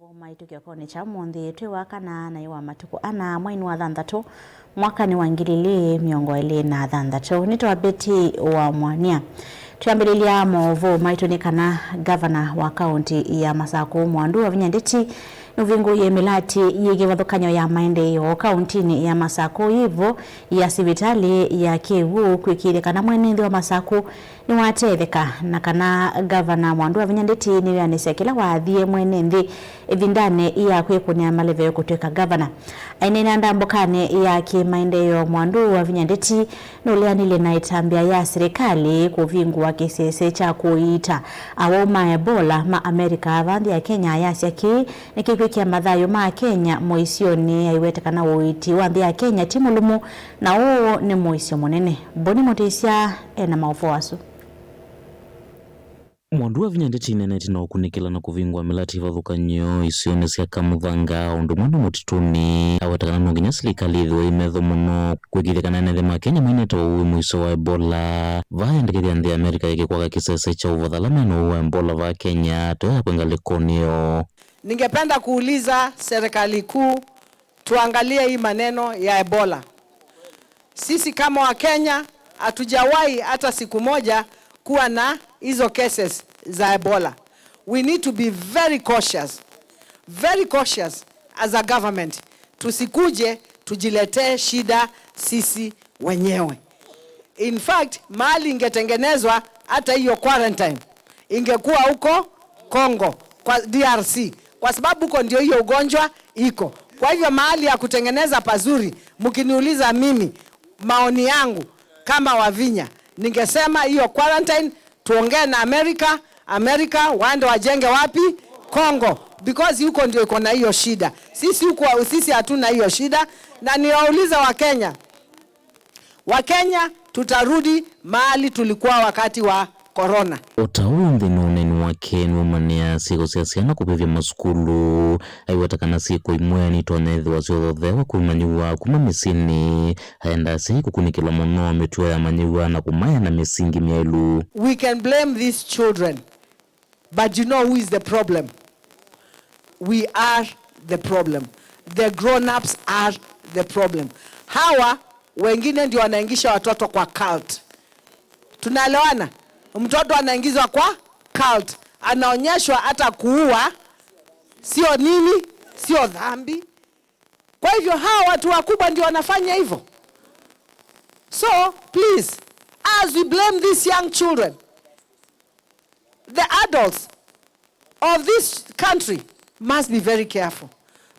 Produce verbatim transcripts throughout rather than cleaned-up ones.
Maitũ kĩokonĩ kya ũmũnthĩ, twĩ wa kana na ĩ wa matukũ ana, mweinĩ wa thanthatũ, mwakanĩ wa ngili ilĩ mĩongo ĩlĩ na thanthatũ. Nĩ twambĩti wa mwania. Twĩambĩlĩlya maũvoo maitũ nĩ kana ngavana wa kaũnti ya Masakũ, Mwandu Wavinya Ndeti, nũvingũie mĩlati yĩ kĩvathũkany'o ya maendeeo kaũntinĩ ya Masakũ, yĩvo ya sivitalĩ ya kĩw'ũ, kwĩkĩĩthya kana mwene nthĩ wa Masakũ nĩwatetheka, na kana ngavana Mwandu Wavinya Ndeti nĩwĩanĩsya kĩla wathie mwene nthĩ ĩvindanĩ ya kwĩkũnĩa maleve kũtw'ĩka ngavana. Aineena ndambũkanĩ ya kĩmaendeeo, Mwandu Wavinya Ndeti nũleanile na ĩtambya ya silikalĩ kũvingũa kĩsese kya kũiita awau ma Ebola ma Amerika va nthĩ ya Kenya. Ayasya kĩĩ nĩkĩkwĩkĩa mathayũ ma Kenya mũisyonĩ. Aiweta kana ũiiti wa nthĩ ya Kenya ti mũlũmu, na ũũ nĩ mũisyo mũnene. Boni Mũtĩsya ena maũvoo asu. Mwandu Wavinya Ndeti nĩneenete na ũkunĩkĩla na kũvingũa mĩlati ĩvathũkany'o isionĩ sya Kamũthanga, o ũndũ ũmwe na mũtitũnĩ. Aweta kana no nginya silikalĩ ĩthĩwe ĩ metho mũno kwĩkĩĩthya kana ene nthĩ ma Kenya mainete ũwau wĩ mũisyo wa Ebola. Vaa yendekethya nthĩ ya Amerika yĩke kwaka kĩsese kya ũvatha ala mena ũwau wa Ebola vaa Kenya, teo yakwe ngalĩkonĩ yoo. Ningependa kuuliza serikali kuu, tuangalie hii maneno ya Ebola. Sisi kama Wakenya hatujawahi hata siku moja kuwa na hizo cases za Ebola. We need to be very cautious, very cautious as a government. Tusikuje tujiletee shida sisi wenyewe. In fact, mahali ingetengenezwa hata hiyo quarantine ingekuwa huko Congo, kwa D R C, kwa sababu huko ndio hiyo ugonjwa iko. Kwa hivyo mahali ya kutengeneza pazuri, mkiniuliza mimi, maoni yangu kama Wavinya, ningesema hiyo quarantine tuongee na Amerika, Amerika waende wajenge wapi? Congo, because huko ndio iko na hiyo shida. Sisi huko, sisi hatuna hiyo shida, na niwaulize Wakenya, Wakenya, tutarudi mahali tulikuwa wakati wa corona. O ta ũu nthĩnĩ wa ũneeni wake nĩwaumanĩa syĩko sya syana kũvĩvya masukulu, aiweta kana syĩko imwe nitonya ĩthĩwa syothotheewe kũimanyĩw'a kuma mĩsyĩnĩ. Aenda asyai kũkunĩkĩlwa mũno mĩtuo yamanyĩw'a na kũmaea na mĩsingi myaĩlu. We can blame these children. But you know who is the problem? We are the problem. The grown-ups are the problem. Hawa wengine ndio wanaingisha watoto kwa cult. Tunaelewana? Mtoto anaingizwa kwa cult, anaonyeshwa hata kuua sio nini, sio dhambi. Kwa hivyo hawa watu wakubwa ndio wanafanya hivyo. So please, as we blame these young children, the adults of this country must be very careful,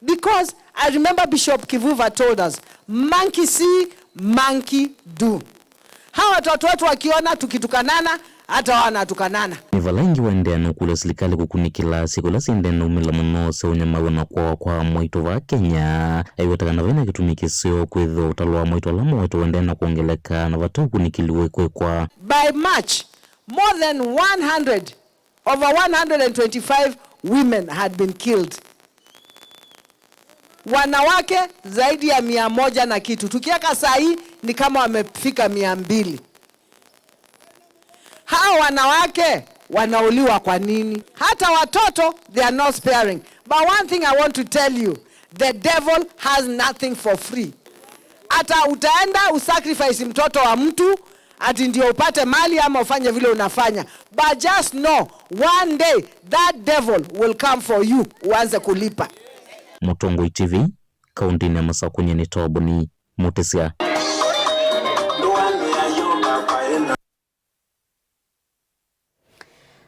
because I remember Bishop Kivuva told us, "Monkey see, monkey do." Hawa watoto wetu wakiona tukitukanana, hata wao wanatukanana. Nĩ vala ĩngĩ waendeea na ũkũlya silikalĩ kũkunĩkĩla syĩko ila syĩendee na umĩla mũno sya ũnyamaw'a na kũawa kwa mwaitũ vaa Kenya. Aiweta kana vaina kĩtumi kĩseo kwĩthĩwa ũtalo wa mwaitũ ala moetwe ũendee na kwongeleka na vate ũkunĩkĩli ũikwĩkwa. By March, more than one hundred, over one hundred and twenty-five women had been killed. Wanawake zaidi ya mia moja na kitu. Tukiweka saa hii ni kama wamefika mia mbili. Hawa wanawake wanauliwa kwa nini? Hata watoto, they are not sparing. But one thing I want to tell you, the devil has nothing for free. Hata utaenda usacrifice mtoto wa mtu ati ndio upate mali ama ufanye vile unafanya. But just know, one day that devil will come for you, uanze kulipa. Mũtongoi T V, kaũntĩnĩ ya Masakũ, nyie nĩ Toboni Mũtĩsya.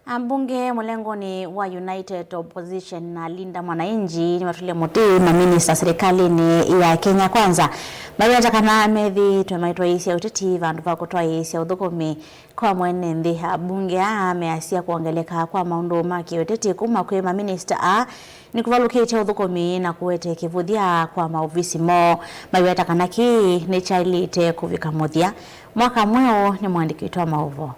Ambunge mũlengonĩ wa United Opposition na Linda Mwananchi nĩmatũlie mũtĩ maminista silikalĩnĩ ya Kenya Kwanza, maweta kana methĩĩtwe maitwaĩĩsya ũteti vandũ va kũtwaĩĩsya ũthũkũmi kwa mwene nthĩ. Ambunge aa measya kwongeleka kwa maũndũ ma kĩũteti kuma kwĩ maminista aa nĩkũvalũkĩtye ũthũkũmi na kũete kĩvũthya kwa maovisi moo. Maiweta kana kĩĩ nĩkyaĩlĩte kũvika mũthya. Mwaka Mweũ nĩ mũandĩki witũ wa maũvoo.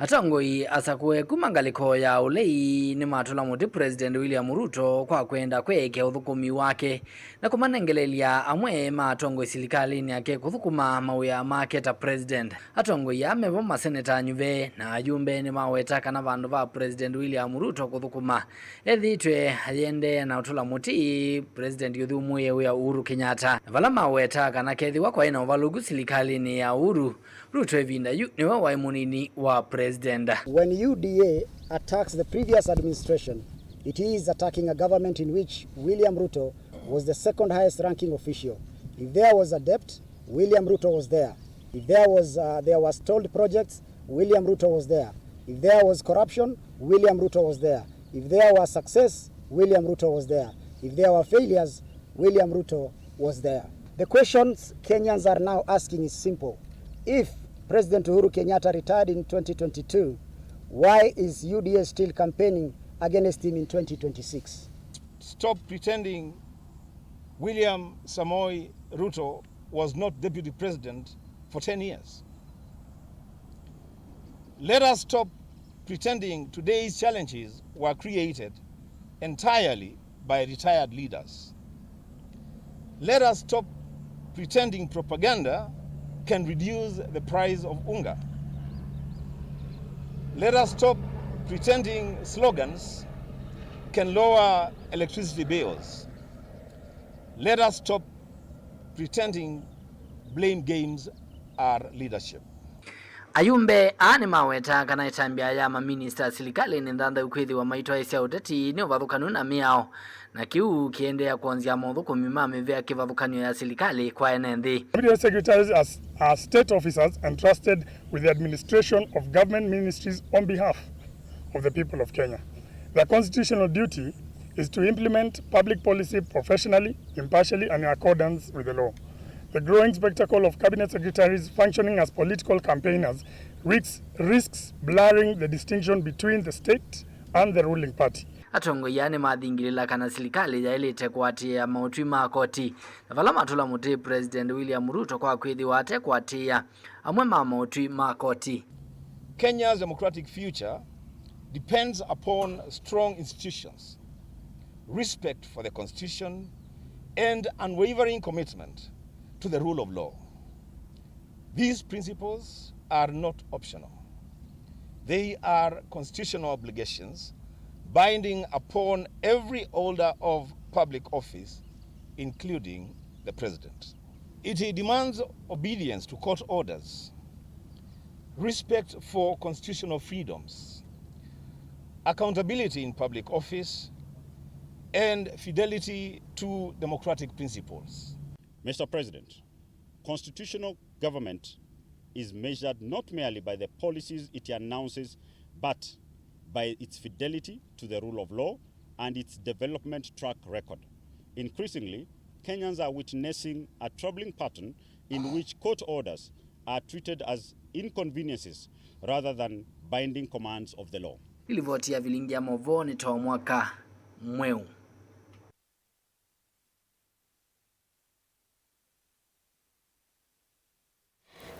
Atongoi asakũe kuma ngalĩko ya ũlei nĩmatũla mũtĩ President William Ruto kwa kwenda kwĩĩkĩa ũthũkũmi wake na kũmanengelelya amwe ma atongoi silikalĩnĩ yake kũthũkũma mawĩa make ta president. Atongoi aa mevo maseneta anyuve na ayumbe nĩmaweta kana vandũ va President William Ruto kũthũkũma, ethĩĩtwe ayĩendeea na ũtũla mũtĩ President ũthũmũĩe wĩa Uhuru Kenyatta, na vala maweta kana kethĩwa kwaĩ na ũvalũku silikalĩnĩ ya Uhuru, Ruto ĩvinda yu nĩwe waĩ mũnini wa president. When U D A attacks the previous administration, it is attacking a government in which William Ruto was the second highest ranking official. If there was a debt, William Ruto was there. If there was, uh, there were stalled projects, William Ruto was there. If there was corruption, William Ruto was there. If there was success, William Ruto was there. If there were failures, William Ruto was there. The questions Kenyans are now asking is simple. If President Uhuru Kenyatta retired in twenty twenty-two, why is U D A still campaigning against him in twenty twenty-six? Stop pretending William Samoei Ruto was not deputy president for ten years. Let us stop pretending today's challenges were created entirely by retired leaders. Let us stop pretending propaganda can reduce the price of unga. Let us stop pretending slogans can lower electricity bills. Let us stop pretending blame games are leadership. Ayumbe aa nĩmawetaa kana ĩtambya ya maminista silikalĩnĩ nthanthau kwĩthĩwa maitwaĩsya ũteti nĩ ũvathũkanu na mĩao, na kĩu kĩendeea kwonzya mothũkũmi ma mĩvĩa kĩvathũkany'o ya silikalĩ kwa ene nthĩ. Cabinet secretaries are, are state officers entrusted with the administration of government ministries on behalf of the people of Kenya. Their constitutional duty is to implement public policy professionally, impartially, and in accordance with the law. The growing spectacle of cabinet secretaries functioning as political campaigners risks, risks blurring the distinction between the state and the ruling party. Atongoi aa nĩmathingĩlĩla kana silikalĩ yaĩlĩte kũatĩĩa maũtwi ma koti, na vala matũla mũtĩ President William Ruto kwa kwĩthĩwa ate kũatĩĩa amwe ma maũtwi ma koti. Kenya's democratic future depends upon strong institutions, respect for the constitution, and unwavering commitment to the rule of law. These principles are not optional. They are constitutional obligations binding upon every holder of public office, including the president. It demands obedience to court orders, respect for constitutional freedoms, accountability in public office, and fidelity to democratic principles. Mister President, constitutional government is measured not merely by the policies it announces, but by its fidelity to the rule of law and its development track record. Increasingly, Kenyans are witnessing a troubling pattern in which court orders are treated as inconveniences rather than binding commands of the law. Ĩ livoti ya vilingi ya maũvoo nĩ Tom Mwaka Mweũ.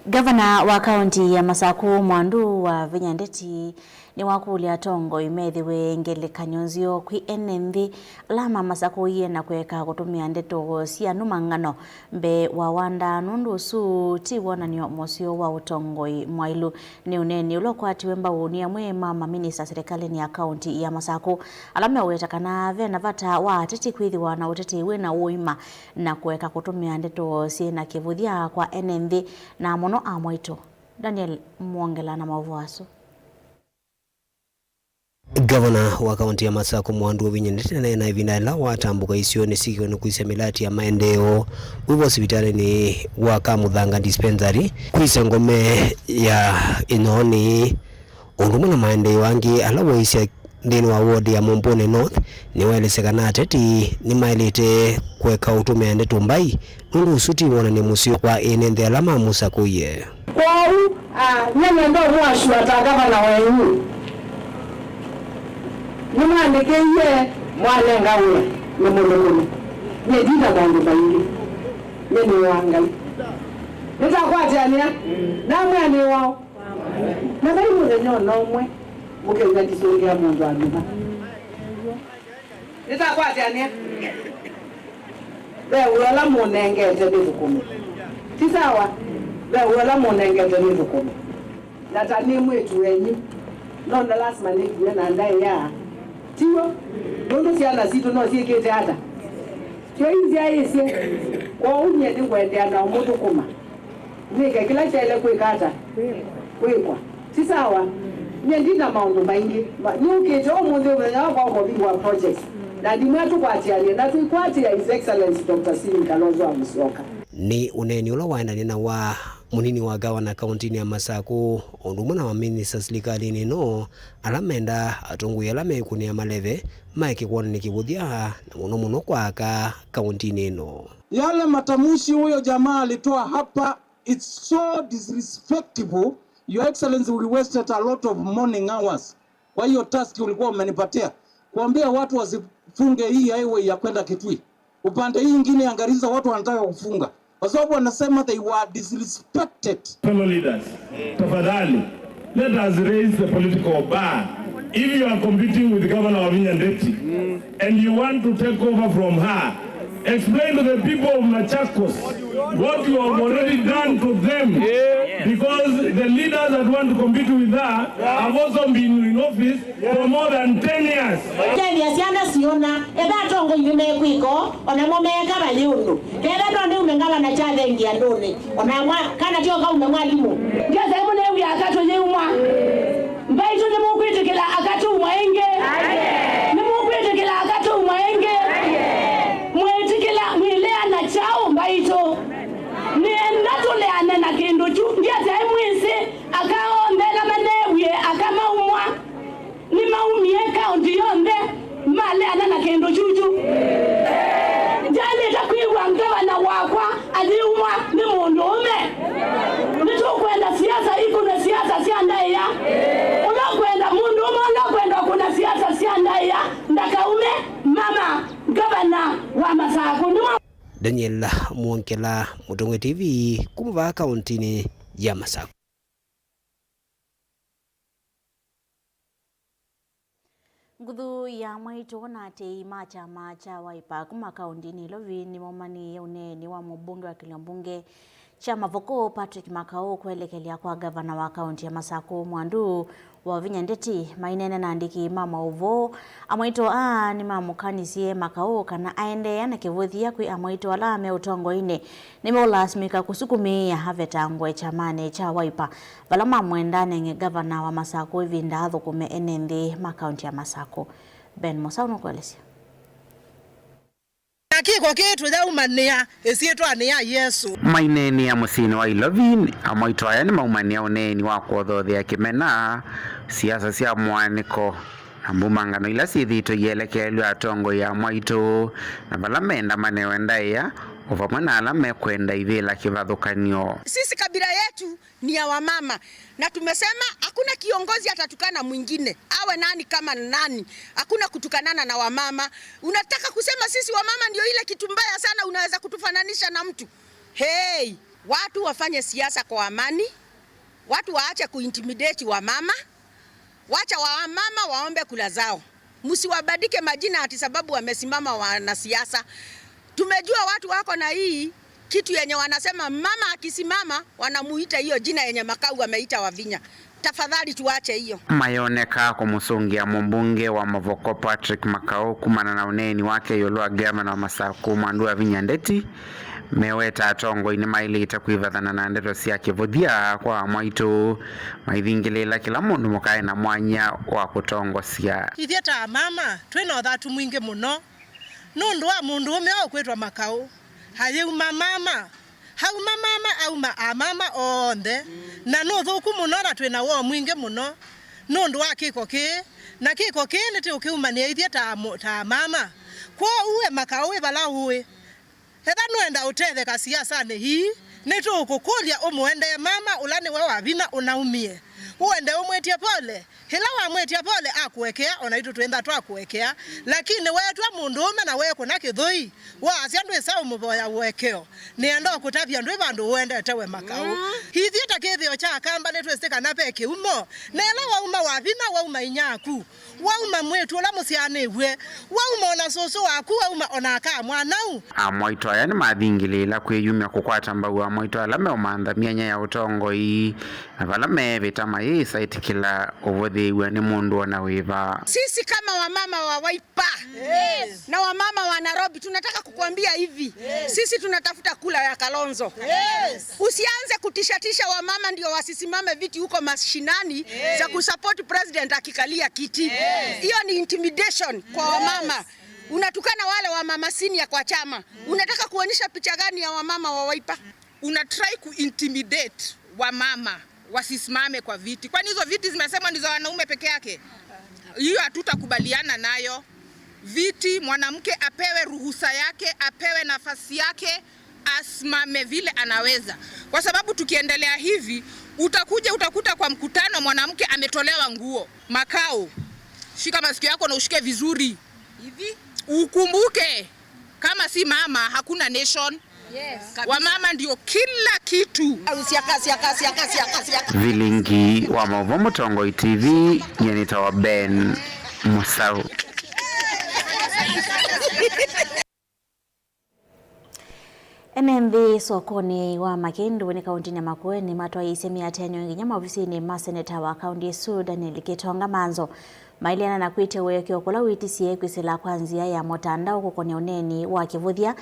Ngavana wa kaũnti ya Masaku, Mwandu wa Vinya Ndeti, nĩwakũlya atongoi methĩwe ngelekany'o nzeo kwĩ ene nthĩ ala mamasakũie na kũeka kũtũmĩa ndeto sya nũmangano mbee wa wandaa, nũndũ ũsu ti wonany'o mũseo wa ũtongoi mwaĩlu. Nĩ ũneeni ũla ũkwatiwe mbau nĩ amwe ma maminista silikalĩnĩ ya kaũnti ya Masaku, ala meũweta kana ve na vata wa ateti kwĩthĩwa na ũteti wĩ na ũima na kũeka kũtũmĩa ndeto syĩ na kĩvũthya kwa ene nthĩ, na mũno amwaitũ. Daniel Mwongela na maũvoo asu. Ngavana wa kaũnti ya Masaku, Mwandu Ovinye Ndeti, aneena ĩvinda yĩla watambũka isionĩ syĩ kĩw'ũnĩ kwĩsya mĩlati ya maendeeo wĩvo sivitalĩnĩ wa Kamuthanga Dispensary, kwĩsya ngome ya Ĩnyoonĩ, ũndũ ũmwe na maendeeo angĩ ala waisya nthĩnĩ wa ward ya Mumbuni North, nĩwaelesya kana ateti nĩmaĩlĩte kũeka ũtũmĩa ndeto mbai, nũndũ ũsu ti wonany'o mũseo wa ene nthĩ ala mamũsakũie. Kwoou, a, nyie nenda ũmũasua ta ngavana wenyu, nĩmwandĩkĩie mwanenga wĩa nĩ mũthũkũmi. Nyie ndina maũndũ maingĩ, nyie nĩ wa Ngai. Nĩtakwatĩanĩa namwĩa nĩ wao. Na vai mũthenya o na ũmwe mũkew'a ndisũngĩa mũndũ andũ ma. Nĩtakwatĩanĩa. Ve wĩa ũla mũnengete nĩthũkũme. Ti sawa? Ve wĩa ũla mũnengete nĩthũkũme. Na ta nĩ mwĩĩtu wenyu, no na lasima nĩkue na ndaĩa. Tiw'o? Nũndũ syana sitũ no syĩkĩte ata? Tyo inzyaĩĩsye. Kwoou nyie nĩngũendeea na ũmũthũkũma. Nĩke kĩla kyaĩle kwĩka ata? Kwĩkwa. Ti sawa? Nyie ndi na maũndũ maingĩ. Ma-, nĩũkĩte ũmũnthĩ ũmenya wakwa ũkovingwa project. Na ndimwĩa tũkwatĩanĩe, na tũikwatĩa His Excellency Doctor Stephen Kalonzo wa Musyoka. Nĩ ũneeni ũla waendanie na wa mũnini wa ngavana kaũntinĩ ya Masakũ, o ũndũ ũmwe na maminista silikalĩnĩ ĩno, ala mendaa atongoi ala meĩkũnĩa maleve maeke kwonany'a kĩvũthya, na mũno mũno kwa aka kaũntinĩ ĩno. Yale matamshi huyo jamaa alitoa hapa, it's so disrespectful. Your Excellency, we wasted a lot of morning hours. Kwa hiyo task ulikuwa umenipatia, kuambia watu wasifunge hii highway ya kwenda Kitui. Upande hii ingine ya Garissa watu wanataka kufunga. Kwa sababu wanasema they were disrespected. Fellow leaders, tafadhali, let us raise the political bar. If you are competing with Governor Wavinya Ndeti and you want to take over from her, explain to the people of Machakos what you have already done to them, because the leaders that want to compete with her have also been in office for more than ten years. Kethĩa syana siona, etha atongoi nĩmekwĩka o, o namo meeka vayĩ ũndũ. Ketha no nĩume ngavana kyathengi andũnĩ, o na mwa-, kana tyo kaume mwalimũ. Ngesaĩ mũnew'ĩa aka tũyĩumwa. Mbaitũ nĩmũkwĩtĩkĩla aka tũumwa ĩngĩ? Nĩmũkwĩtĩkĩla aka tũumwa ĩngĩ? Mwĩtĩkĩla mwĩleana kyaũ mbaitũ? Nĩenda tũleane na kĩndũ kyu. Ngesaĩ mwĩsĩ aka onthe ala maneewie aka maumwa. Nĩmaumie kaũnti yonthe maleana na kĩndũ kyukyu. Ndyaĩlĩte kwĩw'a ngavana wakwa ayĩumwa nĩ mũndũũme. Nĩtũkwenda siasa ikũne siasa sya ndaĩa. Ũla ũkwenda mũndũũme, ũla ũkwenda kũna siasa sya ndaĩa, ndakaume. Mama ngavana wa Masakũ nĩwa. Daniel Mwongela, Mũtongoi T V, kuma vaa kaũntinĩ ya Masakũ. Nguthu ya mwaitũ na atei ma kyama kya Wiper kuma kaũntinĩ Nairobi nĩmaumanĩie ũneeni wa mũmbunge wa kĩlio mbunge kya Mavoko Patrick Makau kwelekelya kwa ngavana wa kaũnti ya Masakũ Mwandu Wavinya Ndeti. Maineena na andĩki ma maũvoo, amwaitũ aa nĩmamũkanisye Makau kana aendeea na kĩvũthya kwĩ amwaitũ ala me ũtongoinĩ nĩmeũlasimĩka kũsukumĩĩa avetangwe kyamanĩ kya Wiper. Vala mamwenda anenge ngavana wa Masakũ ĩvinda athũkũme ene nthĩ ma kaũnti ya Masakũ. Ben Mũsaũ nũkũelesya. Na kĩko kĩĩ tũyaumanĩa ĩsyĩtwanĩ ya Yesũ. Maineenea mũsyĩnĩ wa Ilovi, amwaitũ aya nĩmaumanĩa ũneeni wa kũothothea kĩmena siasa sya mũaanĩko na mbumangano ila syĩthĩĩtwe ielekeelw'a atongoi amwaitũ, na vala menda manewe ndaĩa, o vamwe na ala mekwenda ivĩla kĩvathũkany'o. Sisi kabila yetu ni ya wamama. Na tumesema hakuna kiongozi atatukana mwingine. Awe nani kama nani. Hakuna kutukanana na wamama. Unataka kusema sisi wamama ndio ile kitu mbaya sana unaweza kutufananisha na mtu? Hey, watu wafanye siasa kwa amani. Watu waache kuintimidate wamama. Wacha wamama waombe kula zao. Msiwabandike majina ati sababu wamesimama wanasiasa. Tumejua watu wako na hii kitu yenye wanasema mama akisimama wanamuita hiyo jina yenye Makau ameita Wavinya. Tafadhali tuache hiyo. Mayoneka kũmũsũngĩa mũmbunge wa Mavoko Patrick Makau kumana na ũneeni wake ĩũlũ wa ngavana wa Masakũ Mwandu Wavinya Ndeti. Meweta atongoi nĩmaĩlĩte kwĩvathana na ndeto sya kĩvũthya kwa amwaitũ, maithingĩlĩĩla kĩla mũndũ mũka ena mwanya wa kũtongosya. Ithyĩ ta amama, twĩ na ũthatu mwingĩ mũno nũndũ wa mũndũũme ũũ ũkwĩtwa Makaũ. Ayĩuma mama, auma mama, auma amama onthe, na nĩ ũthũku mũno na twĩ na woo mwingĩ mũno nũndũ wa kĩko kĩĩ, na kĩko kĩĩ nĩtũũkĩumanĩa ithyĩ ta amũ-, ta amama. Kwoou we Makaũ wĩ vala ũĩ, etha nũenda ũtetheka siasanĩ ii, nĩtũũkũkũlya ũmũendee mama ũla nĩwe Wavinya ũnaumie. Ũende ũmwĩtye pole. Ĩla wamwĩtya pole akũekea, o naitũ twĩntha twakũekea. Lakini weetw'a mũndũũme na weekũna kĩthũi, waasya ndwĩsa ũmũvoya ũekeo, nĩenda ũkũtavya ndwĩ vandũ ũendete we Makau. Mm. Ithyĩ ta kĩthĩo kya Akamba nĩtwĩsĩ kana ve kĩumo. Na ĩla wauma wa vinya, wauma inyaaku, wauma mwĩĩtu ũla mũsyaanĩw'e, wauma o na sũsũ waku, wauma o na aka mwanau. Amwaitũ aya nĩmathingĩlĩĩla kwĩyumya kũkwata mbau amwaitũ ala meũmantha myanya ya ũtongoi. Na vala meevĩta mayĩsa ĩtĩkĩla ũvũthĩĩw'a nĩ mũndũ o na wĩva. Sisi kama wamama wa Wiper, yes, na wamama wa Nairobi, tunataka kukuambia hivi. Yes. Sisi tunatafuta kula ya Kalonzo. Yes. Usianze kutishatisha wamama ndio wasisimame viti huko mashinani, yes, za kusupport president akikalia kiti. Yes. Hiyo ni intimidation kwa wamama. Yes. Unatukana wale wamama senior kwa chama. Unataka kuonyesha picha gani ya wamama wa Wiper? Una try ku intimidate wamama wasisimame kwa viti. Kwani hizo viti zimesemwa ni za wanaume peke yake? Hiyo hatutakubaliana nayo. Viti, mwanamke apewe ruhusa yake, apewe nafasi yake, asimame vile anaweza. Kwa sababu tukiendelea hivi, utakuja utakuta kwa mkutano mwanamke ametolewa nguo. Makau, shika masikio yako na ushike vizuri. Hivi? Ukumbuke, kama si mama, hakuna nation. Yes. Wamama ndio kila kitu. Siaka, siaka, siaka, siaka, siaka. Vilingi wa Maũvoo Mũtongoi T V, nyie nĩtawa Ben Mũsaũ. Ene nthĩ sokonĩ wa Makĩndũ nĩ kaũntĩnĩ ya Makueni matwaĩĩsye mĩatenyo nginya maovisinĩ ma seneta wa kaũntĩ ĩsu, Daniel Gitonga Manzo. Maĩleana na kwĩtya ũekeo kũla wĩtisye kwĩsĩla kwa nzĩa ya mũtandao kũkonĩa ũneeni wa kĩvũthya,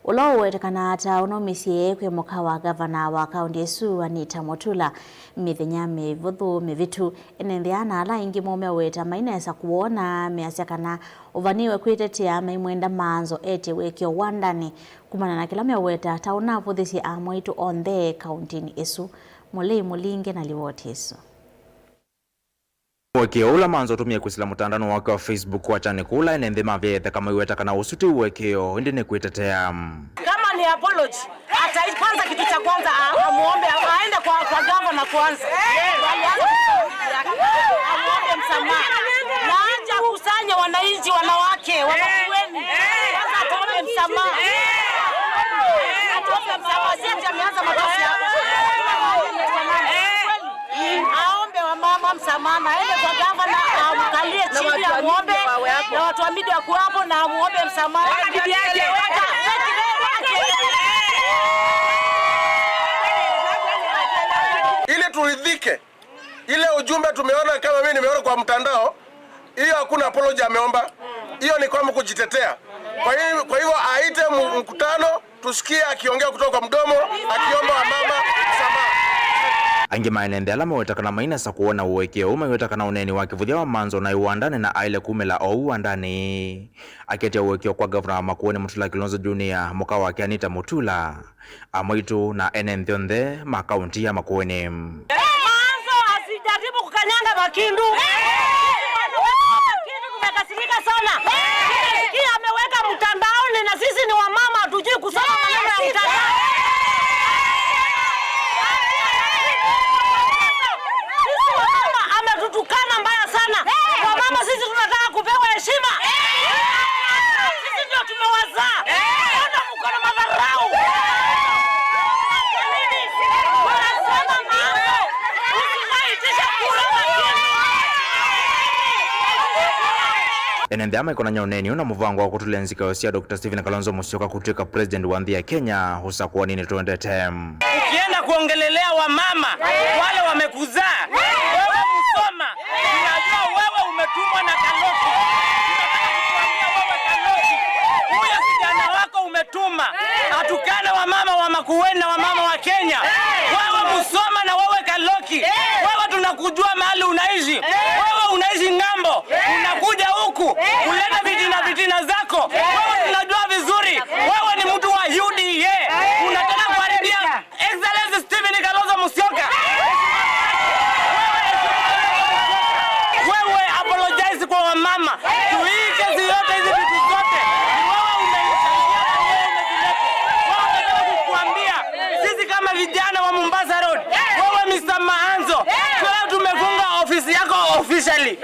ũla ũwetekanaa ta ũnaumisye kwĩ mũka wa ngavana wa kaũntĩ ĩsu, Anita Mutula. Mĩthenya mĩvũthũ mĩvĩtu, ene nthĩ aa na ala aingĩ moomeweta mainesa kũwona measya kana ũvanĩĩwe kwĩtetea maimwenda Manzo etye ũekeo wa ndani kumana na kĩla meweta ta ũnavũthĩsye amwaitũ onthe kaũntĩnĩ ĩsu. Mũlei Mũlinge na livoti ĩsu. Ũekeo ũla Manzo ũtũmĩe kwĩsĩla mũtandaonĩ wake wa Facebook wakyani kũla ene nthĩ mavya ĩtheka maiweta kana ũsu ti ũekeo, ĩndĩ nĩ kwĩtetea. Kama ni apology, ata-, kwanza kitu cha kwanza a-, amuombe, a-, aende kwa, kwa governor kwanza. Amuombe msamaha. Na aje akusanye wananchi, wanawake, wa Makueni. Kwanza atuombe msamaha. Atuombe msamaha. Si ati ameanza matusi hapo. Aombe wamama msamaha, na aende kwa gavana, amkalie chini, amuombe, na watu wa media wakuwa hapo, na amuombe msamaha. Ili turidhike, ile ujumbe tumeona, kama mimi nimeona kwa mtandao, hiyo hakuna apology ameomba. Hiyo ni kama kujitetea. Kwa hiyo, kwa hivyo aite mu-, mkutano, tusikie akiongea kutoka kwa mdomo, akiomba wamama msamaha. Angĩ ma ene nthĩ ala maweta kana mainesa kũwona ũekeo ũu maiweta kana ũneeni wa kĩvũthya wa Manzo na wĩ wa ndani na aĩle kumĩla oou wa ndani. Aketya ũekeo kwa ngavana wa Makueni Mutula Kilonzo Junior, mũka wake Anita Mutula, amwaitũ na ene nthĩ onthe ma kaũntĩ ya Makueni. Manzo asijaribu kukanyanga Makindu. Makindu tumekasirika sana. Tumesikia ameweka mtandaoni na sisi ni wamama hatujui kusoma maneno ya mtandao. Sisi wamama ametutukana mbaya sana. Wamama sisi tunataka kupewa heshima. Sisi ndio tumewazaa. Mbona mko na madharau? Wanasema mambo. Usikaitisha kura wa Kenya. Ene nthĩ aa maikonany'a ũneeni ũũ na mũvango wa kũtũlya nzikayo sya Doctor Stephen Kalonzo Musyoka kũtw'ĩka president wa nthĩ ya Kenya ũsakũaninĩ tũendete. Ukienda kuongelelea wamama wale wamekuzaa, wewe Musoma, tunajua wewe umetumwa na Kaloki. Tunataka kukuambia wewe Kaloki, huyo kijana wako umetuma atukane wamama wa Makueni na wamama wa Kenya. Wewe Musoma na wewe Kaloki, wewe tunakujua mahali unaishi. Wewe unaishi ng'ambo, unakuja huku kuleta vitina, vitina zako. Wewe tunajua vizuri, wewe ni mtu wa U D A. Unataka kuharibia Excellency Stephen Kalonzo Musyoka. Wewe apologize kwa wamama. Hii kesi yote, hizi vitu zote, ni wewe umeisaidia na wewe umezileta. Wewe, nataka kukuambia, sisi kama Tali.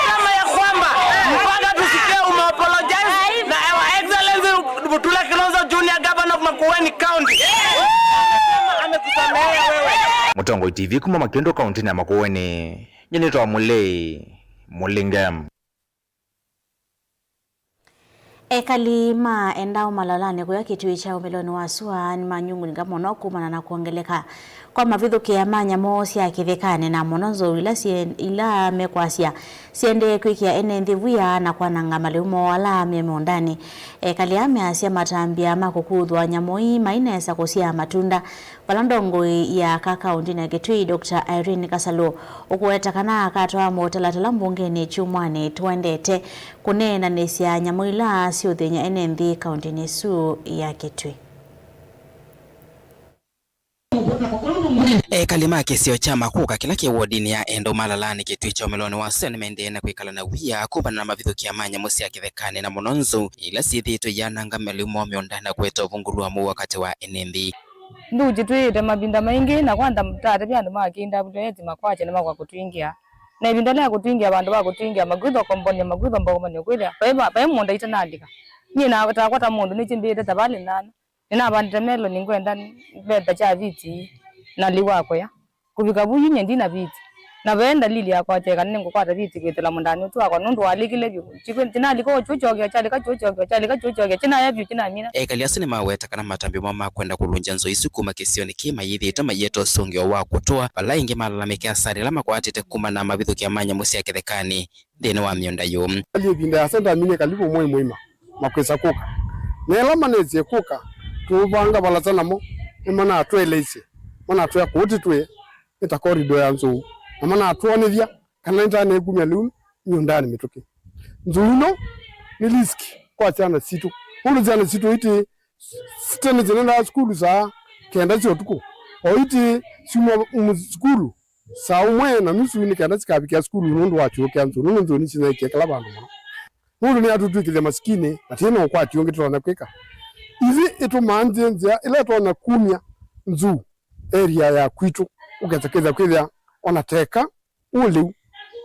Sema ya kwamba mpaka tusikie umeapologize na Your Excellency Mutula Kilonzo Junior, Governor of Makueni County. Amesema amekusamehe wewe. Mũtongoi T V kuma Makĩndũ kaũntĩnĩ ya Makueni, nyie nĩtawa Mũlei Mũlinge. Ekali ma Endau Malalanĩ kũya kĩtuĩ kya ũmĩlonĩ wa sua nĩmanyungunyĩka mũno kumana na kwongeleka kwa mavithũkĩa ma nyamũ sya kĩthekanĩ, na mũno nzou ila syĩ-, ila mekwasya siendee kwĩkĩa ene nthĩ wia na kwananga malĩu moo ala me mĩũndanĩ. Ekali aa measya matambya ma kũkuthwa nyamũ ii mainesa kũsyaa matunda, vala ndongoi ya aka kaũntĩnĩ ya Kitui, Doctor Irene Kasalu, ũkũweta kana akatwaa mũtalatala mbungenĩ kyumwanĩ tũendete kũneenanĩsya nyamũ ila siũthĩny'a ene nthĩ kaũntĩnĩ ĩsu ya Kitui. Ekali ma kĩsio kya Makuka kĩla kĩ wodinĩ ya Endau Malalanĩ kĩtuĩ kya ũmĩlonĩ wa sua nĩmaendee na kwĩkala na wia kumana na mavithũkĩa ma nyamũ sya kĩthekanĩ na mũno nzou ila syĩthĩĩtwe iyananga malĩu moo mĩũndanĩ na kũete ũvungũlu wa mũuo katĩ wa ene nthĩ. Nduchi twĩĩte mavinda maingĩ, na kwanza tatavya andũ ma K W S makwatya nĩmakwa kũtwingĩa. Na ĩvinda ya kũtwingĩa, vandũ va kũtwingĩa, makwĩthwa kombonia, makwĩthwa mbaũmanio kwĩthĩa vai va-, vai mũũnda itanalika. Nyie na takwa ta mũndũ nĩkĩmbĩĩte ta valĩ nana. Nĩnavandĩte meloni ngwenda mbeta kya viti na lĩu wa kũya. Kũvika vu yu nyie ndina viti. Na ve ndalili ya kwatya kana nĩngũkwata viti kwĩtĩla mũndani ũsu wakwa nũndũ walĩkile vyũ. Kĩkw'ĩ, kĩnalika o kyũkyokeo, kyalika kyũkyokeo, kyalika kyũkyokeo, kĩnaya vyũ, kĩnamina. Ekali asu nĩmaweta kana matambya moo ma kwenda kũlũngya nzou isu kuma kĩsionĩ kĩĩ mayĩthĩĩtwe maiete ũsũngĩo wa kũtũa, vala ĩngĩ malalamĩkĩa asara ĩla makwatĩte kumana na mavithũkĩa ma nyamũ sya kĩthekanĩ nthĩnĩ wa mĩũnda yoo. Kali ĩvinda yasa ndaminie kalivu mwei mũima makwĩsa kũka. Na ĩla manesie kũka, tũũvanga valasa namo, nĩmanatũeleisye, manatwĩa kũũ tĩtwĩe nĩ ta corridor ya nzou, na manatwonethya kana nĩtanekumya lĩu mĩũndanĩ mĩtũkĩ. Nzou ĩno nĩ risk kwa syana sitũ, nũndũ syana sitũ iti tene syenendaa sukulu saa kenda sya ũtukũ, o iti syuma mu-, sukulu saa ũmwe na nusu nĩ kenda sikavikĩa sukulu nũndũ wa kyũũ kya nzou, nũndũ nzou nĩsinyaĩĩkĩe kĩla vandũ mũno. Nũndũ nĩyatũtw'ĩkĩthya masikini na tũyĩ na ũkwati ũngĩ tũtonya kwĩka. Ithyĩ ĩtũmaa nzĩa nzĩa ĩla ĩtonya kumya nzou area ya kwitũ, ũkesa kwĩthĩa kwĩthĩa ona teka ũlĩu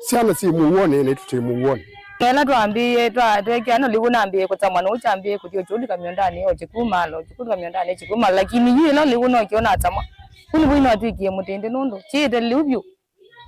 syana syĩ mũuonĩ naitũ twĩ mũuonĩ. Na ĩla twambĩĩe, twa-, tweekĩa no lĩu nambĩĩe kũtamwa nũũ kyambĩĩe kũthi ũkyũlika mĩũndanĩ, o kĩkumalo, kĩkulika mĩũndanĩ, kĩkumalo, lakini yu ĩla lĩu nokyo natamwa. Kũu nĩvo inatwĩkie mũtĩndĩ nũndũ kĩĩte lĩu vyũ.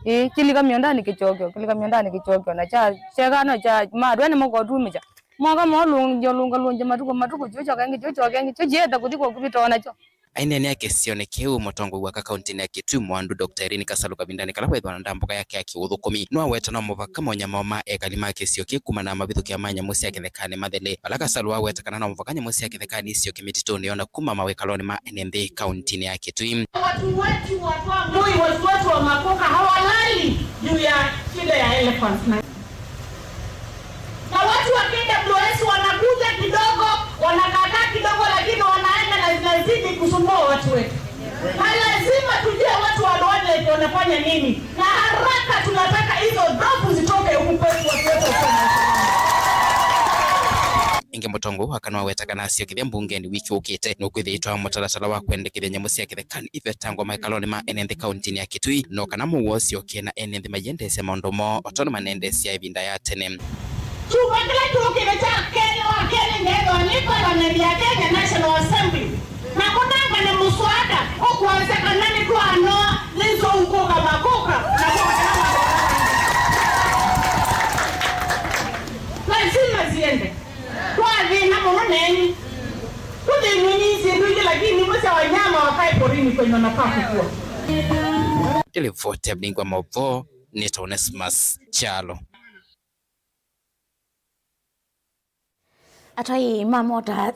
Ĩĩ, kĩlika mĩũndanĩ kĩkyokyo, kĩlika mĩũndanĩ kĩkyokyo, na kya, kyeka no kya, matwĩa nĩmakotumĩkya. Moka molũngya, lũnga, lũngya matukũ, matukũ, kyũkyoka ĩngĩ, kyũkyoka ĩngĩ, kyo kĩyenda kũthi kwa kũvita ona kyo. Aineenea kĩsionĩ kĩu, mũtongoi wa aka kaũntĩnĩ ya Kitui Mwandu, Doctor Irene Kasalu, kavindanĩ kala weethĩwa na ndambũka yake ya kĩũthũkũmi, nĩwaweta no mũvaka monyamao ma ekali ma kĩsio kĩu kumana na mavithũkĩa ma nyamũ sya kĩthekanĩ mathele, vala Kasalu waweta kana no mũvaka nyamũ sya kĩthekanĩ isyoke mĩtitũnĩ ona kuma mawĩkalonĩ ma ene nthĩ kaũntĩnĩ ya Kitui. Watu wetu wa Toi, watu wetu wa Makuka hawalali juu ya shida ya elephants. Na, na watu wa K W S wanakuja kidogo, wanakaakaa kidogo, lakini wanaenda na zinazidi kusumbua watu wetu. Na lazima tujue watu wa wildlife wanafanya nini. Na haraka tunataka hizo drop zitoke huku kwetu, watu wetu wa Kenya. Ĩngĩ mũtongoi wa aka nĩwaweta kana asyokethya mbungenĩ wiki ũkĩte nũkwĩthĩĩtwa mũtalatala wa kwendekethya nyamũ sya kĩthekanĩ ivetangwa mawĩkalonĩ ma ene nthĩ kaũntĩnĩ ya Kitui, no kana mũuo ũsyoke na ene nthĩ maiendeesya maũndũ moo o tondũ manendeesya ĩvinda ya tene. Kyumwa kĩla kyũkĩte kya kelĩ wa kelĩ ngeethwa nĩ Parliament ya Kenya National Assembly na kũnengane mũswada ũkwasya kana nĩtwanoa nĩ nzou kũka Makuka na kũka lazima ziende. Twathĩna mũno nenyu. Tũthĩnw'e nĩ syĩndũ ingĩ, lakini imwe sya wanyama wakae porini kwenye wanafaa kukua. Nĩ livoti ya Bingwa Maũvoo, nĩtawa Onesmus Kyalo. Atwai ma mota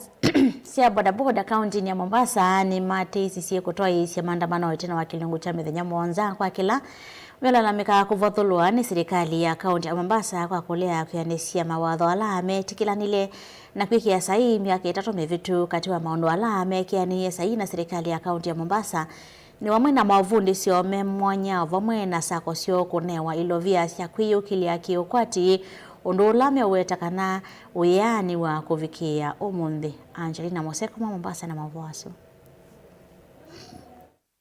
sya bodaboda kaũntĩnĩ ya Mombasa nĩmatĩsisye kũtwaĩĩsya maandamano ĩtina wa kĩlungu kya mĩthenya mũonza kwa kĩla melalamĩkaa kũvothũlwa nĩ silikalĩ ya kaũntĩ ya Mombasa kwa kũlea kwĩanĩsya mawatho ala metĩkĩlanile na kwĩkĩa saii myaka ĩtatũ mĩvĩtu. Katĩ wa maũndũ ala mekĩanĩie saii na silikalĩ ya kaũntĩ ya Mombasa nĩ vamwe na maũvundĩsyo me mwanya, o vamwe na sako syoo kũnewa ilovia sya kwĩyũkĩlya kĩũkwati, ũndũ ũla meũweta kana wĩanĩwa kũvikĩĩa ũmũnthĩ. Angelina Moseko ma Mombasa na maũvoo asu.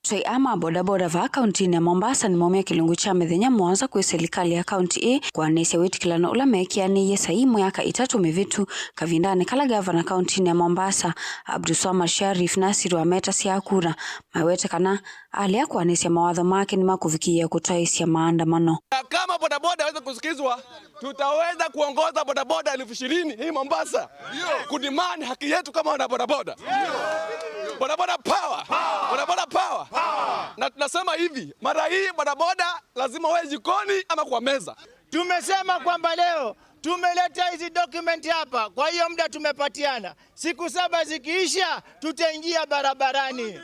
Atwai aa ma bodaboda vaa kauntinĩ ya Mombasa nĩmaumya kĩlungu kya mĩthenya mũonza kwĩ silikalĩ ya kaunti ĩĩ kũanĩsya wĩtĩkĩlano ũla meekĩanĩie saii myaka ĩtatũ mĩvĩtu, kavindanĩ kala ngavana kauntinĩ ya Mombasa, Abdulswamad Sharif Nasir, wametasya kura, mawete kana alea kũanĩsya mawatho make nĩmakũvikĩĩa kũtwaĩĩsya maandamano. Na kama bodaboda hawezi kusikizwa, tutaweza kuongoza bodaboda elfu ishirini hii Mombasa kudemand haki yetu kama wana bodaboda. Bodaboda power! Bodaboda power! Na tunasema hivi, mara hii bodaboda lazima uwe jikoni ama kwa meza. Tumesema kwamba leo tumeleta hizi document hapa, kwa hiyo muda tumepatiana. Siku saba zikiisha, tutaingia barabarani.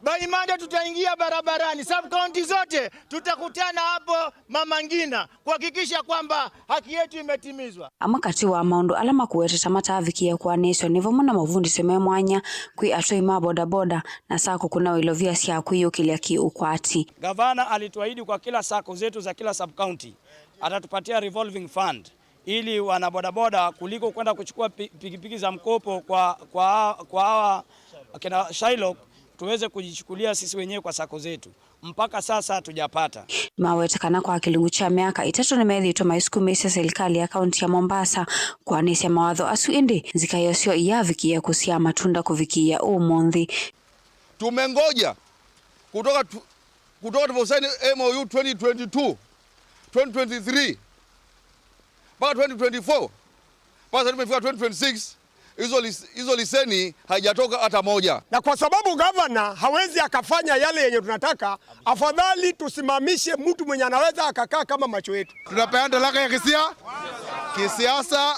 By Monday tutaingia barabarani. Sub county zote tutakutana hapo Mama Ngina kuhakikisha kwamba haki yetu imetimizwa. Amwe katĩ wa maũndũ ala makũwetete mataavikĩĩa kũanĩswa nĩ vamwe na mavundĩsyo me mwanya kwĩ atwai ma bodaboda na sacco kũnawa ilovia sya kwĩyũkĩlya kĩ-ũkwati. Gavana alituahidi kwa kila sacco zetu za kila sub county atatupatia revolving fund ili wana bodaboda, kuliko kwenda kuchukua pi-, pikipiki za mkopo kwa, kwa, kwa hawa akina Shylock, tuweze kujichukulia sisi wenyewe kwa sacco zetu. Mpaka sasa hatujapata. Nĩmawete kana kwa kĩlungu kya myaka ĩtatũ nĩmethĩĩtwe maisukumĩĩsya silikalĩ ya kaunti ya Mombasa kũanĩsya mawatho asu, ĩndĩ nzika yasyo ĩyaavikĩĩa kũsyaa matunda kũvikĩĩa ũmũnthĩ. Tumengoja kutoka tu-, kutoka tuliposaini M O U twenty twenty-two, twenty twenty-three, mpaka twenty twenty-four, mpaka sasa tumefika twenty twenty-six, hizo lis-, hizo liseni haijatoka hata moja. Na kwa sababu gavana hawezi akafanya yale yenye tunataka, afadhali tusimamishe mtu mwenye anaweza akakaa kama macho yetu. Tunapeana talaka ya kisia-, kisiasa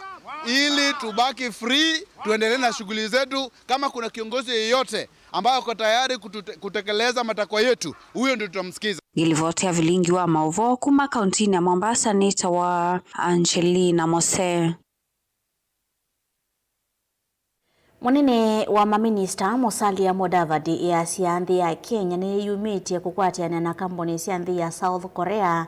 ili tubaki free, tuendelee na shughuli zetu. Kama kuna kiongozi yeyote ambaye ako tayari kutute-, kutekeleza matakwa yetu, huyo ndio tutamsikiza. Ngĩlivoti ya vilingi wa maũvoo kuma kauntinĩ ya Mombasa nĩtawa Angelina Mose. Mũnene wa maminista Musalia Mudavadi easya nthĩ ya Kenya nĩyĩyumĩtye kũkwatĩanĩa na kambuni sya nthĩ ya South Korea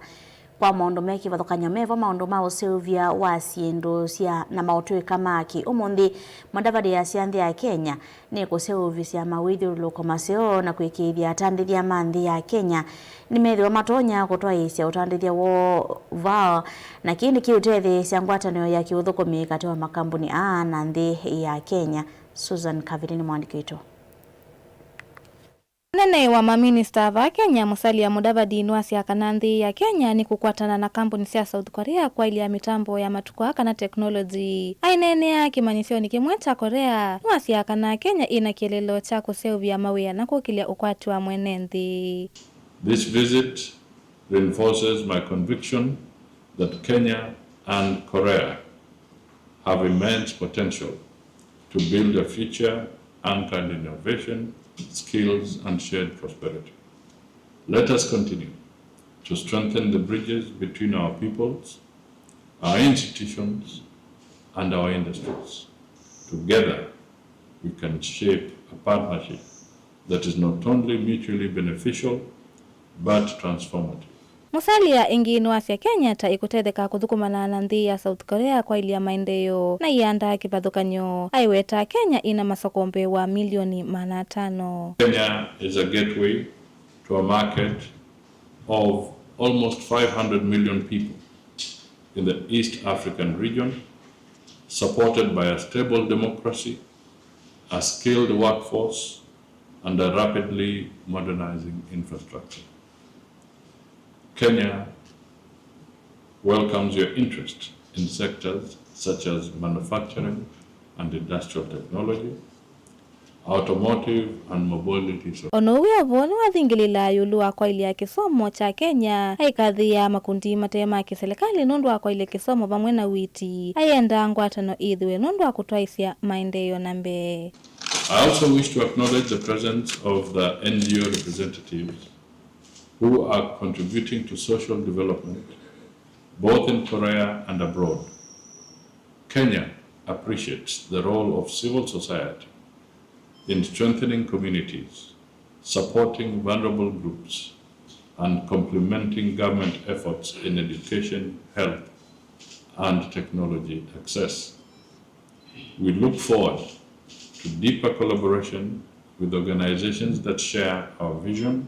kwa maũndũ me kĩvathũkany'o, mevo maũndũ ma ũseũvya wa syĩndũ sya na maũtũĩka ma kĩ-ũmũnthĩ. Mudavadi easya nthĩ ya Kenya nĩkũseũvĩsya mawĩthyũlũlũko maseo na kũĩkĩĩthya atandĩthya ma nthĩ ya Kenya nĩmethĩwa matonya kũtwaĩĩsya ũtandĩthya woo vaa, na kĩĩ nĩkĩũtetheesya ngwatanĩo ya kĩũthũkũmi katĩ wa makambuni aa na nthĩ ya Kenya. Susan Kavili nĩ mũandĩki witũ. Mũnene wa maminista vaa Kenya, Musalia Mudavadi, nĩwasya kana nthĩ ya Kenya nĩkũkwatana na kambuni sya South Korea kwaĩlya mĩtambo ya matukũ aa kana technology. Aineenea kĩmanyĩsyonĩ kĩmwe kya Korea, nĩwasya kana Kenya ĩna kĩeleelo kya kũseũvya mawĩa na kũkĩlya ũkwati wa mwene nthĩ. This visit reinforces my conviction that Kenya and Korea have immense potential to build a future anchored in innovation, skills, and shared prosperity. Let us continue to strengthen the bridges between our peoples, our institutions, and our industries. Together, we can shape a partnership that is not only mutually beneficial, but transformative. Musalia ĩngĩ nĩwasya Kenya ta ĩkũtetheka kũthũkũmana na nthĩ ya South Korea kwaĩlya maendeeo na ianda kĩvathũkany'o, aiweta Kenya ĩna masoko mbee wa milioni maana atano. Kenya is a gateway to a market of almost five hundred million people in the East African region, supported by a stable democracy, a skilled workforce, and a rapidly modernizing infrastructure. Kenya welcomes your interest in sectors such as manufacturing and industrial technology, automotive and mobility so- O na ũu wĩ o vo, nĩwathingĩlĩlaa ĩũlũ wa kwaĩlya kĩsomo kya Kenya, aikathĩĩa makundi mate ma kĩsilikalĩ nũndũ wa kwaĩlya kĩsomo vamwe na ũiiti, ayenda ngwatanĩo ĩthĩwe nũndũ wa kũtwaĩsya maendeeo na mbee. I also wish to acknowledge the presence of the N G O representatives who are contributing to social development both in Korea and abroad. Kenya appreciates the role of civil society in strengthening communities, supporting vulnerable groups, and complementing government efforts in education, health, and technology access. We look forward to deeper collaboration with organizations that share our vision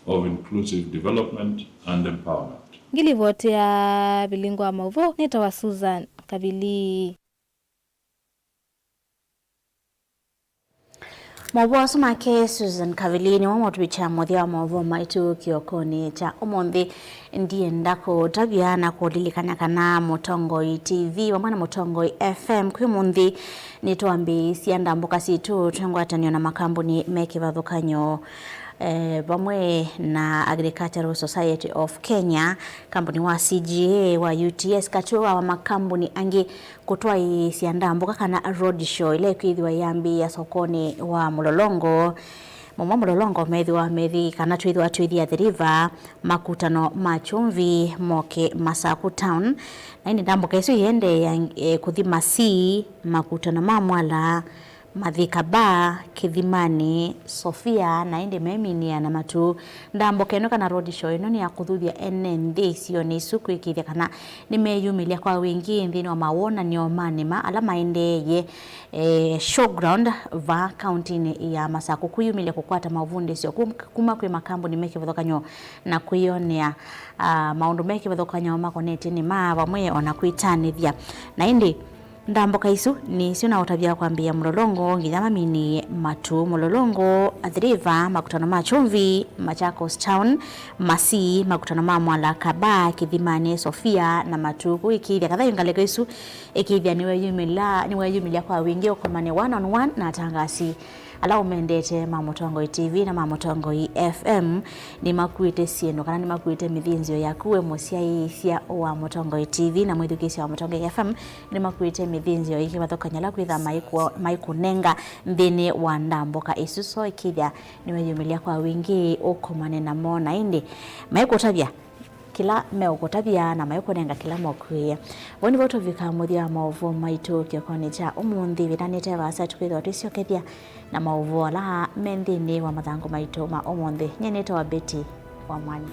of inclusive development and empowerment. Ngilivoti ya vilingo wa mauvoo nĩtawa Susan Kavili. Mauvoo asu make Susan Kavili nĩmo motũvikya mũthya wa mauvoo maitũ kĩokonĩ kya ũmũnthĩ. Ndienda kũtavya na kũlilikany'a kana Mũtongoi T V vamwe na Mũtongoi F M kwĩ ũmũnthĩ nĩtwambĩĩsya ndambũka sitũ twĩ ngwatanĩo na makambuni me kĩvathũkany'o, eh, vamwe na Agricultural Society of Kenya, kambuni wa C G A, wa U T S, katĩ wa makambuni angĩ kũtwaĩĩsya ndambũka kana road show ĩla ĩkwĩthĩwa yambĩĩa sokonĩ wa Mũlolongo. Mũmo Mũlolongo methĩwa methi kana twĩthĩwa twĩthi Athi River, makutano ma Chumvi moke Masaku Town. Na ĩndĩ ndambũka ĩsu ĩendeea, eh, kũthi Masii, makutano ma Mwala, Mathika Bar, Kĩthimani, Sofia, na ĩndĩ meminĩa na Matuu. Ndambũka ĩno kana road show ĩno nĩ ya kũthuthya ene nthĩ isionĩ isu kwĩkĩĩthya kana nĩmeyumĩlya kwa wingĩ nthĩnĩ wa mawonany'o ma nĩma ala maendeeye, eh, showground vaa kauntinĩ ya Masaku kwĩyumĩlya kũkwata mavundĩsyo kum-, kuma kwĩ makambuni me kĩvathũkany'o na kwĩyonea, ah, maũndũ me kĩvathũkany'o makonetye nĩma vamwe o na kwĩtanĩthya. Na ĩndĩ ndambũka isu nĩsyo na ũtavya kwambĩĩa Mũlolongo nginya maminĩe Matuu. Mũlolongo, Athi River, makutano ma Chumvi, Machakos Town, Masii, makutano ma Mwala, Kaba, Kĩthimani, Sofia na Matuu. Kũu ĩkĩĩthya kathayũ ngalĩko isu ĩkĩĩthya nĩweyumĩla, nĩweyumĩlya kwa wingĩ ũkomane one on one na atangasi ala ũmendete ma Mũtongoi T V na ma Mũtongoi F M. Nĩmakuĩte syĩndũ kana nĩmakuĩte mĩthĩnzĩo yaku we mũsyaĩĩsya wa Mũtongoi T V na mwĩthukĩĩsya wa Mũtongoi F M. Nĩmakuĩte mĩthĩnzĩo ĩkĩvathũkany'a ala kwĩtha maikũ-, maikũnenga nthĩnĩ wa ndambũka ĩsu. So ĩkĩĩthya nĩweyumĩlya kwa wingĩ ũkomane namo, na ĩndĩ maikũtavya kĩla meũkũtavya na maikũnenga kĩla mokwĩĩa. Vau nĩvo tũvikaa mũthya wa maũvoo maitũ kĩokonĩ kya ũmũnthĩ. Ĩvindanĩ te vaasa tũkwĩthĩwa twĩsyokethya na maũvoo ala me nthĩnĩ wa mathangũ maitũ ma ũmũnthĩ. Nyie nĩtawa Betty wa Mwanya.